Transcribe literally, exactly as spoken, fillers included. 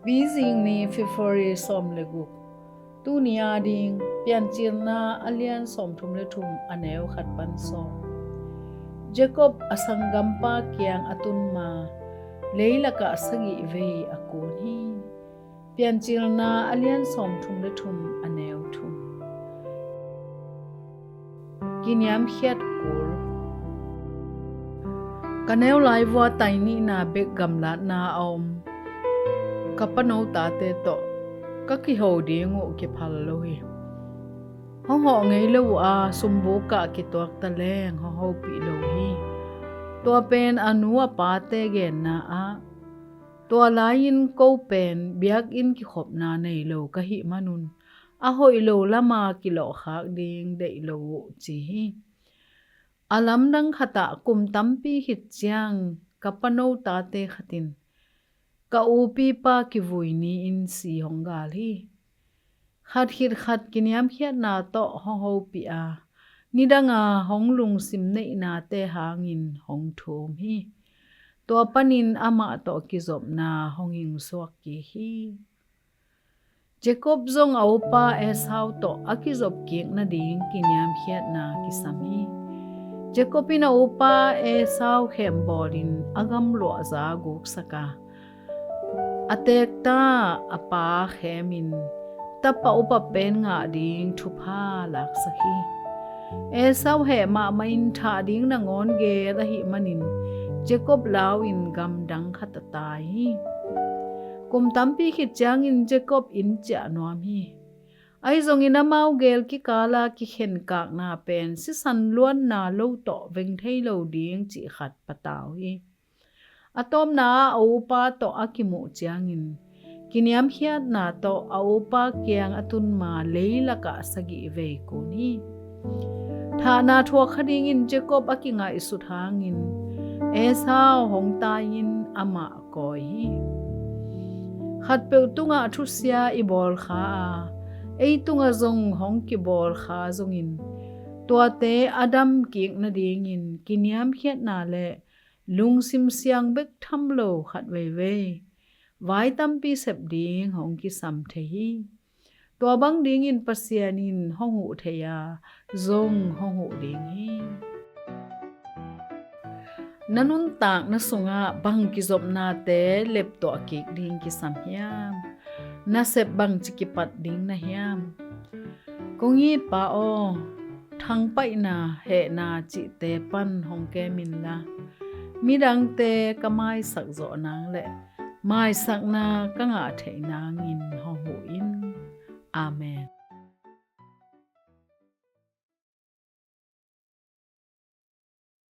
Pizing ni, February sawm le guk. Tuni a ding, Piancilna a lian sawmthum le thum a neu khat pan sawm. Jacob a sanggampa kiang a tun ma, leilakah sagih vei a kun hi. Piancilna a lian sawmthum le thum a neu thum. Kiniamkhiat kul. Ka neu lai vua tai nihna bek gamlatna a om ka pano tate tawh ka kiho ding uh kiphal lo hi. Hong hawh ngei lo uh a, sumbukah kituak ta leng hong hopih lo hi. Tua pen a nu a pate genna ah, tua lai-in ko pen biakinn kikhopna nei lo ka hih manun, a hoih lo lama kilawhkhak ding deih lo uh, ci hi. A lamdang khatah kum tampi khit ciang ka pano tate khatin ka upipa kivui ni-in si hong gal hi. Khat khit khat kiniamkhiatna tawh hong hopih a, nidanga hong lungsim neihnate hangin hong thum hi. Tua panin amah tawh kizopna hong hingsuak kik hi. Jacob zong a upa Esau tawh a kizop kik nading kiniamkhiatna kisam hi. Jacob in a upa Esau khembawlin a gamluahza guksak a, a teekta a pa khemin tapa upa pen ngah ding thupha laksak hi. Esau heh mahmahin thah ding nangawn gel ahih manin Jacob lau-in gamdang khat a tai hi. Kum tampi khit ciangin Jacob inn ciah nuam hi. Ahi zongin amau gel kikala kikhenkakna pen sisan luanna lo tawh veng thei lo ding cih khat patau hi. A tawpna ah a upa tawh a kimuh ciangin kiniamkhiatna tawh a upa kiang a tun ma leilakah sagih vei kun hi. Thahna thuak kha dingin Jacob a kingaihsut hangin Esau hong tai-in amah kawi hi. Khatpeuh tungah thusia i bawl kha a, ei tungah zong hong kibawl kha zongin, tuate a dam kik nadingin kiniamkhiatna le lungsim siang bek tham lo khat veivei vai tampi sep ding hong kisam thei hi. Tua bang dingin Pasian in hong huh thei a, zong hong huh ding hi. Na nuntakna sungah bang kizopnate leptuah kik ding kisam hiam? Nasep bangci kipat ding na hiam? Kong it Pa aw, thangpaihna, hehna cihte pan hong kem inla, midangte ka maisak zawh nang le maisakna ka ngah theih nangin hong huh in.